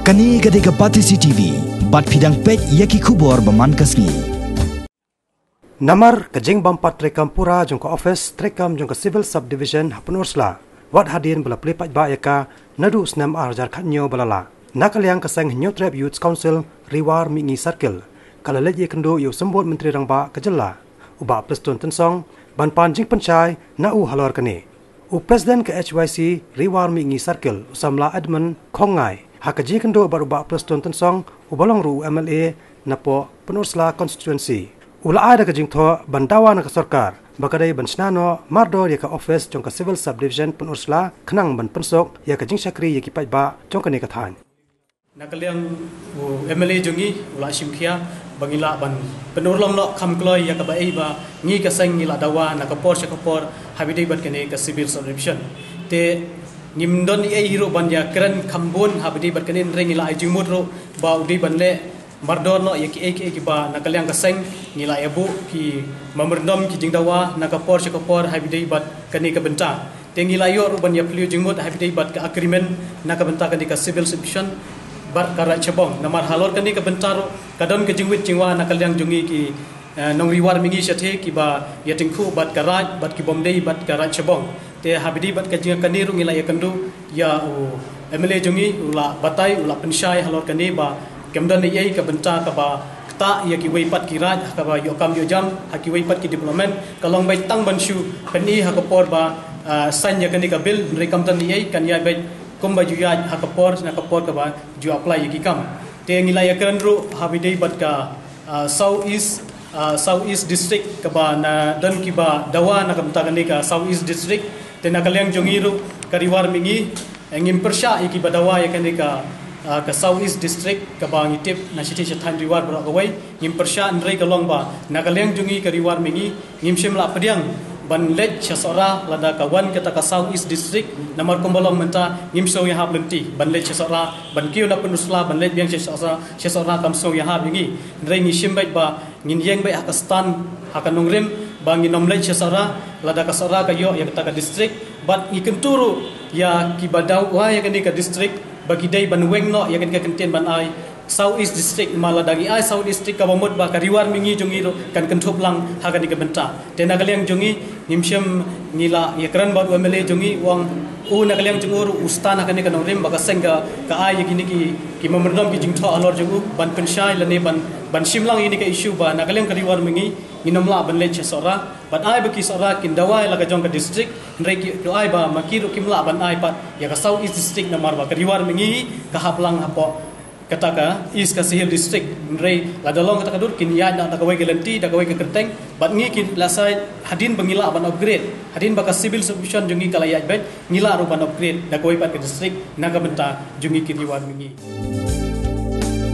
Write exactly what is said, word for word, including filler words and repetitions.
Kane ka dei ka Batesi T V, bad phi dang peit ïa ki khubor ba man ka sngi. Namar ka jingbympat treikam pura jong ka office treikam jong ka Civil Subdivision ha Pynursla, wat hadien ba la plie paidbah ïa ka naduh snem ar hajar khathynñiew ba la lah, na ka liang ka seng Hynñiewtrep Youth Council Ri War Mihngi Circle, ka la leit ïakynduh ïa u Symbud Myntri Rangbah ka jylla, u Bah Prestone Tynsong, ban pan jingpynshai na u halor kane. U President ka H Y C Ri War Mihngi Circle, u samla Edmund Khongngai, ha ka jingïakynduh bad u Bah Prestone Tynsong, uba long ruh u M L A napoh Pynursla Constituency, u la ai da ka jingthoh ban dawa na ka sorkar ba ka dei ban shna noh mardor ïa ka office jong ka Civil Subdivision Pynursla khnang ban pynsuk ïa ka jingshakri ïa ki paidbah jong kane ka thaiñ. Na ka liang u M L A jong ngi u la shim khia ba ngi lah ban pynurlong noh kham kloi ïa kaba ei ba ngi ka seng ngi la dawa na ka por sha ka por haba ïadei bad kane ka Civil Subdivision. Te ngim don ei ei ruh ban ïakren kham bun haba ïadei bad kane, hynrei ngi la ai jingmut ruh ba u dei ban leh mardor noh ïa kiei kiei kiba na ka liang ka seng ngi la ïabuh ki memorandum, ki jingdawa na ka por sha ka por haba ïadei bad kane ka bynta. Te ngi la ïoh ruh ban ïaphylliew jingmut haba ïadei bad ka agreement na ka bynta kane ka Civil Subdivision bad ka Raid Shillong. Namar halor kane ka bynta ruh ka don ka jingwit jingwa na ka liang jong ngi ki, eh, nong Ri War Mihngi shatei kiba ïatyngkhuh bad ka Raid bad kibym dei bad ka Raid Shillong. Te haba ïadei bad ka jingkane ruh ngi la ïakynduh ïa u M L A jong ngi, u la batai, u la pynshai halor kane ba kam don ei ei ka bynta kaba ktah ïa kiwei pat ki raid ha kaba ïoh kam ïoh jam ha kiwei pat ki development, ka long beit tang ban shu pyni ha ka por ba, ah, sign ïa kane ka bill, hynrei kam don ei ei, kan ïaid beit kumba ju ïaid ha ka por, na ka por kaba ju apply ïa ki kam. Te ngi la ïakren ruh haba ïadei bad ka, ah, South East, ah, South East District kaba na don kiba dawa na ka bynta kane ka South East District. Te na ka liang jong ngi ruh ka Ri War Mihngi, eh, ngim pyrshah ïa kiba dawa ïa kane ka, ah, ka South East District kaba ngi tip na shatei shathaiñ Ri War baroh kawei. Ngim pyrshah, hynrei ka long ba na ka liang jong ngi ka Ri War Mihngi ngim shym lah pdiang ban leit sha Sohra lada ka wan kata ka South East District, namar kumba long mynta ngim sngew ïahap lynti ban leit sha Sohra, ban kiew na Pynursla ban leit biang sha Sohra, sha Sohra kam sngew ïahap ïa ngi. Hynrei ngi shim beit ba ngin ïeng beit ha ka stand ha ka nongrim ba ngin ym leit sha Sohra lada ka Sohra ka ïoh ïa kata ka district, bad ngi kyntu ruh ïa kiba dawa ïa kane ka district ba ki dei ban weng noh ïa kane ka kyntien ban ai South East District, namar lada ngi ai South East District kaba mut ba ka Ri War Mihngi jong ngi ruh kan kynthup lang ha kane ka bynta. Te na ka liang jong ngi ngim shym, ngi la ïakren bad u M L A jong ngi, u ong u na ka liang jong u ruh u stand ha kane ka nongrim ba ka seng ka, ka ai ïa kine ki, ki memorandum, ki jingthoh halor jong u ban pynshai lane ban, ban shim lang ïa kane ka issue ba na ka liang ka Ri War Mihngi ngin ym lah ban leit sha Sohra. Bad ai ba ki Sohra kin dawa ïa la ka jong ka district, hynrei ki, ki ai ba ma ki ruh kim lah ban ai pat ïa ka South East District namar ba ka Ri War Mihngi ka hap lang hapoh kata ka East Khasi Hills District. Hynrei lada long kata ka dur kin ïaid noh da kawei ka lynti, da kawei ka kyrteng. Bad ngi ki la sa, hadien ba ngi lah ban upgrade, hadien ba ka Civil Subdivision jong ngi ka la ïaid beit, ngi lah ruh ban upgrade da kawei pat ka district na ka bynta jong ngi ki Ri War Mihngi.